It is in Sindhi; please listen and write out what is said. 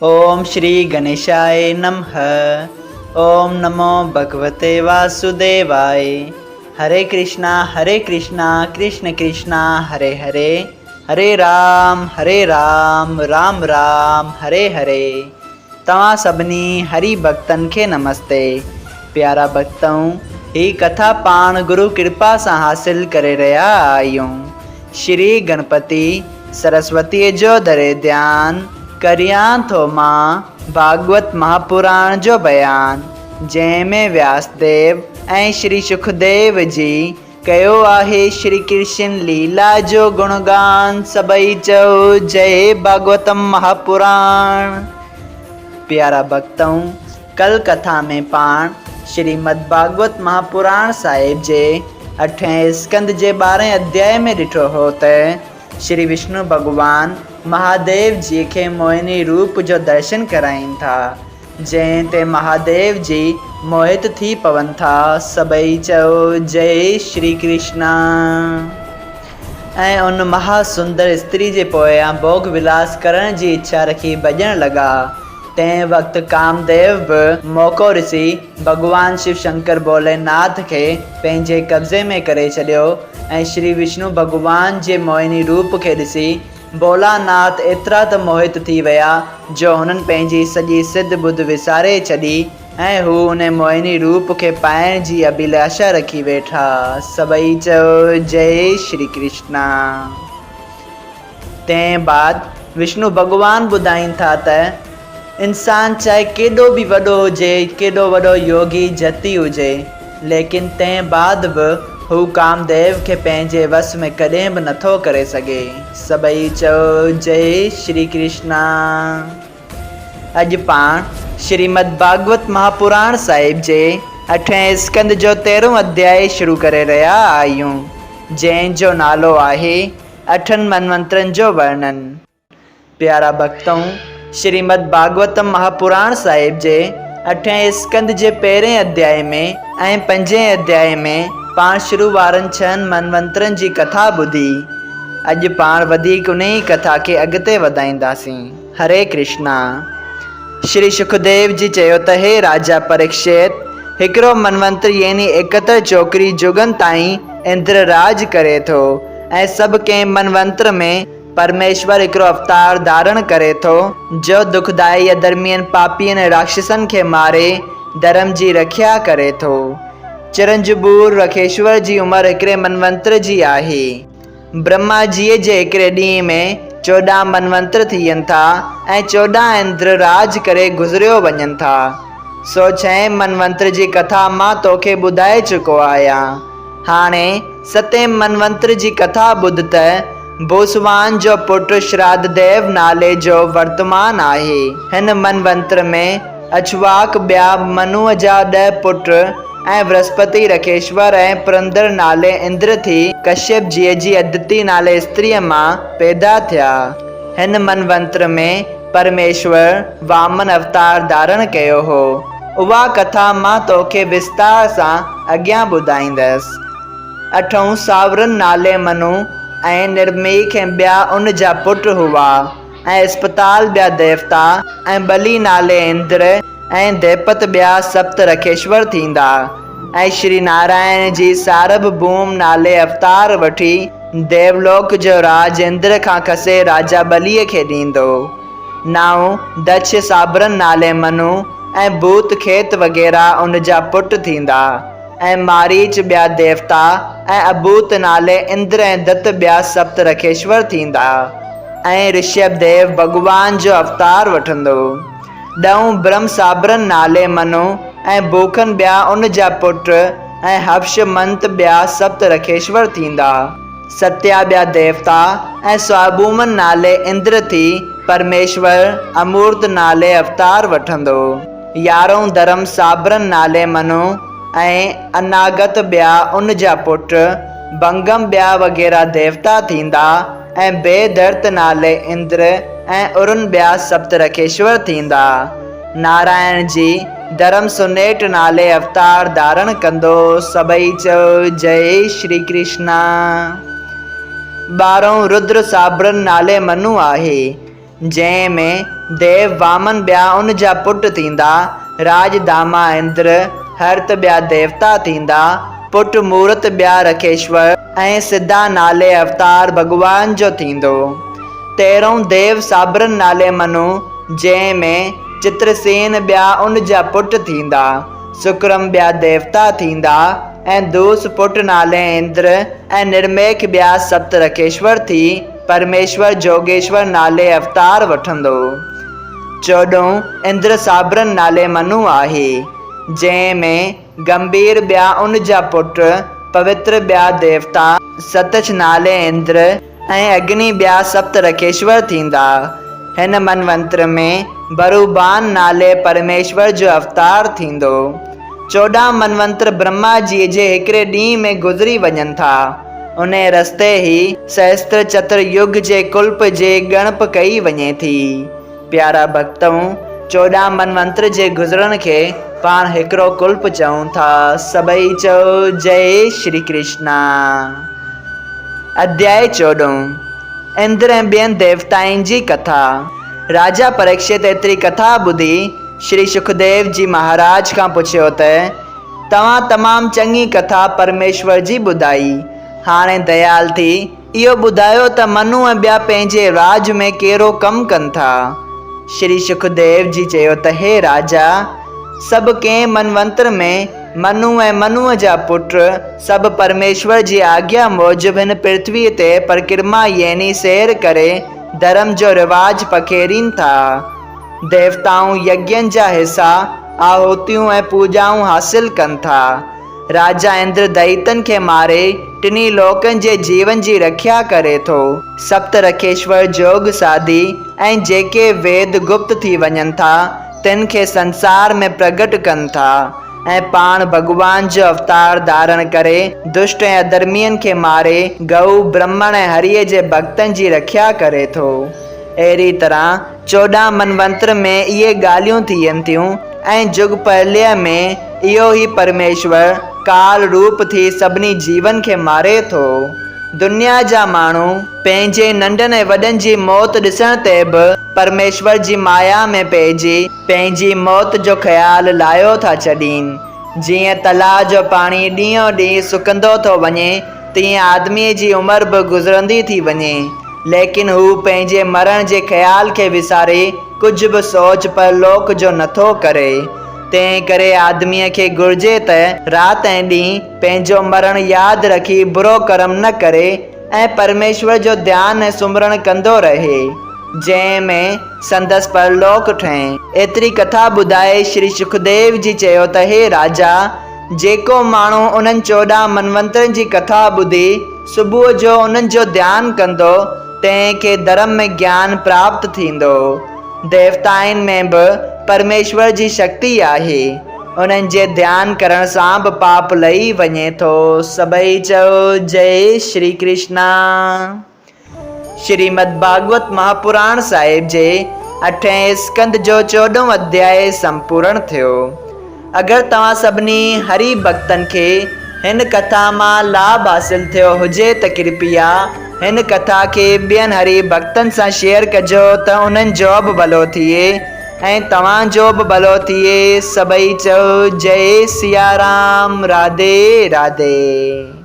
اوم شري گنيشاء نمھ اوم نمو ڀڳوتي واسوديواء هري ڪرشنا هري ڪرشنا ڪرشن ڪرشنا هري هري هري رام هري رام رام رام هري هري توهان سڀني هري ڀڳتن کي نمستي پيارا ڀڳتؤ هي ڪٿا پاڻ گرو ڪرپا سان حاصل ڪري رهيا آهيون شري گڻپتي سرسوتيء جو ڌري ڌيان، ڪريان ٿو مان ڀاڳوت مهاپراڻ جو بيان، جنهن ۾ وياس ديو ۽ شري شڪديو جي ڪيو آهي شري ڪرشن ليلا جو گڻگان، سڀئي چئو جئي ڀاڳوتم مهاپراڻ. پيارا ڀڳتؤ! ڪل ڪٿا ۾ پاڻ شريمد ڀاڳوت مهاپراڻ صاحب جي اٺين اسڪنڌ جي ٻارهين اڌيائي ۾ ڏٺو هو ته شري وشنو ڀڳوان مهاديو جي کي موهني روپ جو درشن ڪرائين ٿا، جنهن تي مهاديو جي موهت ٿي پون ٿا، سڀئي چئو جئي شري ڪرشنا. ۽ ان مها سندر استري جي پويان ڀوڳ ولاس ڪرڻ جي اڇا رکي ڀڄڻ لڳا. تنهن وقت ڪامديو به موقعو ڏسي ڀڳوان شو شنڪر ڀولي ناٿ کي پنهنجي قبضي ۾ ڪري ڇڏيو ۽ شري وشنو ڀڳوان جي موهني روپ کي ڏسي ڀولا ناٿ ايترا ته موهت ٿي ويا جو هنن پنهنجي سڄي سڌ ٻڌ وساري ڇڏي ۽ هو ان موهني روپ کي پائڻ جي اڀلاشا رکي ويٺا. سڀئي چئو جئي شري ڪرشنا. تنهن بعد وشنو ڀڳوان ٻڌائين ٿا ته انسان چاهي ڪيڏو به وڏو هجي، ڪيڏو وڏو يوگي جتي هجي، ليڪن تنهن بعد به هو ڪامديو کي پنهنجي وس ۾ ڪڏهن به نٿو ڪري سگهي. سڀئي چئو جئي شري ڪرشنا. اڄ پاڻ شريمد ڀاڳوت مهاپراڻ صاحب جي اٺين اسڪنڌ جو تيرهون اڌيائي شروع ڪري رهيا آهيون، جنهن جو نالو آهي اٺن منونترن جو ورڻن. پيارا ڀڳتؤ! شريمد ڀاڳوتم مهاپراڻ صاحب جي اٺين اسڪنڌ جي پهرين اڌيائي ۾ ۽ پنجين اڌيائي ۾ پاڻ شروع وارن ڇهن منونترن جي ڪٿا ٻڌي. اڄ پاڻ وڌيڪ انهيء ڪٿا کي اڳتي وڌائينداسين. هري ڪرشنا. شري شڪديو جي چيو ته هي راجا پريڪشت! هڪڙو منونتر يعني ايڪهتر چوڪري جڳن تائين اندر راڄ ڪري ٿو ۽ سڀ ڪنهن منونتر ۾ پرميشور هڪڙو اوتار ڌارڻ ڪري ٿو، جو دکدائي اڌرمين پاپين ۽ راڪشسن کي ماري ڌرم جي رکيا ڪري ٿو. چرنجبور رکيشور جي عمر هڪڙي منونتر جي آهي. برهما جيء جي هڪڙي ڏينهن ۾ 14 منونتر ٿين ٿا ۽ 14 اندر راڄ ڪري گذريو وڃن ٿا. سو ڇهين منونتر جي ڪٿا مان توکي ٻڌائي چڪو آهيان. هاڻي ستين منونتر جي ڪٿا ٻڌ ته ڀوسوان جو پٽ شرادديو نالي جو ورتمان آهي. هن منونتر ۾ اڇواڪ ٻيا منوء جا ڏهه پٽ ۽ ورهسپتي رکيشور ۽ پرندر نالي اندر ٿي ڪشيپ جيء جي ادتي نالي استريء مان پيدا ٿيا. هن منونتر ۾ پرميشور وامن اوتار ڌارڻ ڪيو هو. اها ڪٿا مان توکي وستار سان اڳيان ٻڌائيندس. اٺون ساورن نالي منو ۽ نرميک ۽ ٻيا ان جا پٽ هئا. ۽ اسپتال ٻيا ديوتا ۽ ٻلي نالي اندر ۽ ديپت ٻيا سپت رکيشور ٿيندا ۽ شري نارائڻ جي سارڀ ڀوم نالي اوتار وٺي ديولوڪ جو راڄ اندر کان کسي راجا ٻليء کي ڏيندو. نائون دڇ سابرن نالي منو ۽ ڀوت کيت وغيره ان جا پٽ ٿيندا. ۽ ماريچ ٻيا ديوتا ۽ ابوت نالي اندر ۽ دت ٻيا سپت رکيشور ٿيندا ۽ رشڀ ديو ڀڳوان جو اوتار وٺندو. ڏهون برهم سابرن نالي منو ۽ بوکن ٻيا ان جا پٽ ۽ هفش منت ٻيا سپت رکيشور ٿيندا. ستيا ٻيا ديوتا ۽ سوابومن نالي اندر ٿي پرميشور امورت نالي اوتار وٺندو. يارهون ڌرم سابرن نالي منو ۽ اناگت ٻيا ان جا پٽ، ڀنگم ٻيا وغيره ديوتا ٿيندا ۽ بي ڌرت نالي اندر ۽ ارون ٻيا سپت رکيشور ٿيندا. نارائڻ جي ڌرم سنيٽ نالي اوتار ڌارڻ ڪندو. سڀئي چئو جئي شري ڪرشنا. ٻارهون ردر سابرن نالي منو آهي. جنهن ۾ ديو وامن ٻيا ان جا پٽ ٿيندا، راڄ داما اندر، هرت ٻيا ديوتا ٿيندا، پٽ مورت ٻيا رکيشور ۽ سڌا نالي اوتار ڀڳوان جو ٿيندو. تيرهون ديو سابرن نالي منو، جنهن ۾ چترسين ٻيا ان جا پٽ ٿيندا، سڪرم ٻيا ديوتا ٿيندا ۽ دوس پٽ نالي اندر ۽ نرميک ٻيا سپت رکيشور ٿي پرميشور جوگيشور نالي اوتار وٺندو. چوڏهون اندر سابرن نالي منو آهي، جنهن ۾ گنڀير ٻيا ان جا پٽ، پوتر ٻيا ديوتا، ستچ نالي اندر ۽ اگني ٻيا سپت رکيشور ٿيندا. هن منونتر ۾ بروبان نالي پرميشور جو اوتار ٿيندو. 14 منونتر برهما جيء جي هڪڙي ڏينهن ۾ گذري وڃن ٿا. انهيء رستي هي سهستر چتر يگ جي ڪلپ جي ڳڻپ ڪئي وڃي ٿي. پيارا ڀڳتؤ! 14 منونتر جي گذرڻ کي پاڻ هڪڙو ڪلپ چئون ٿا. سڀئي چئو جئي شري ڪرشنا. اڌيائي چوڏهون، اندر ۽ ٻين ديوتائن جي ڪٿا. راجا پريڪشت ايتري ڪٿا ٻڌي شري شڪديو جي مهاراج کان پڇيو ته، توهان تمام چڱي ڪٿا پرميشور جي ٻڌائي. هاڻي ديال ٿي اهو ٻڌايو ته منو ۽ ٻيا پنهنجي راڄ ۾ ڪهڙو ڪم ڪن ٿا؟ شري شڪديو جي چيو ته هي راجا! سڀ ڪنهن منونتر ۾ منو ۽ منوء جا پٽ سڀ پرميشور جي آگيا موجب هن پرٿويء تي پرڪرما يعني سير ڪري ڌرم جو رواج پکيڙين ٿا. ديوتائون يگين جا حصا، آهوتيون ۽ پوڄائون حاصل ڪن ٿا. راجا اندر دئيتن کي ماري ٽنهي لوڪن جي جيون جي رکيا ڪري ٿو. سپت رکيشور جوڳ ساڌي ۽ جيڪي ويد گپت ٿي وڃن ٿا، تن کي سنسار ۾ پرگٽ ڪن ٿا ۽ پاڻ ڀڳوان جو اوتار ڌارڻ ڪري دشٽ ۽ اڌرمين کي ماري گئو، برهمڻ ۽ هريء جي ڀڳتن جي رکيا ڪري ٿو. اهڙي طرح 14 منونتر ۾ اهي ڳالهيون ٿين ٿيون ۽ جڳ پرليه ۾ اهو ئي پرميشور ڪال روپ ٿي سڀني جيون کي ماري ٿو. دنيا جا ماڻهو پنهنجي ننڍن ۽ وڏن جي موت ڏسڻ تي به پرميشور جي مايا ۾ پئجي پنهنجي موت جو خيال لاهيو ٿا ڇڏين. جيئن تلاء جو پاڻي ڏينهون ڏينهن سڪندو ٿو وڃي تيئن آدميء جي عمر به گذرندي ٿي وڃي، ليڪن هو پنهنجي مرڻ جي خيال کي وساري ڪجهه به سوچ پرلوڪ جو نٿو ڪري. تنهن ڪري آدميء کي گهرجي ته رات ۽ ڏينهن پنهنجو مرڻ ياد رکي برو ڪرم نه ڪري ۽ پرميشور جو ڌيان ۽ سمرڻ ڪندو رهي، جنهن ۾ سندس پرلوڪ ٺهي. ايتري ڪٿا ٻڌائي شري شڪديو جي چيو ته هي راجا! جيڪو ماڻهو انهن 14 منونترن جي ڪٿا ٻڌي صبح جو انهن جو ڌيان ڪندو، تنهن کي ڌرم ۾ گيان پراپت ٿيندو. ديوتائن ۾ به پرميشور جي شڪتي آهي. انهن جي ڌيان ڪرڻ سان به پاپ لهي وڃي ٿو. سڀئي چئو جئي شري ڪرشنا. شريمد ڀاڳوت مهاپراڻ صاحب جي اٺين اسڪنڌ جو چوڏهون اڌيائي سمپورڻ ٿيو. اگر توهان سڀني هري ڀڳتن کي هن ڪٿا مان لاڀ حاصل ٿيو هجي ته ڪرپيا هن ڪٿا کي ٻين هري ڀڳتن سان شيئر ڪجو ته انهن جو به ڀلو ٿئي ۽ توهان جو به ڀلو ٿئي. سڀئي چئو جئي سيارام راڌي راڌي.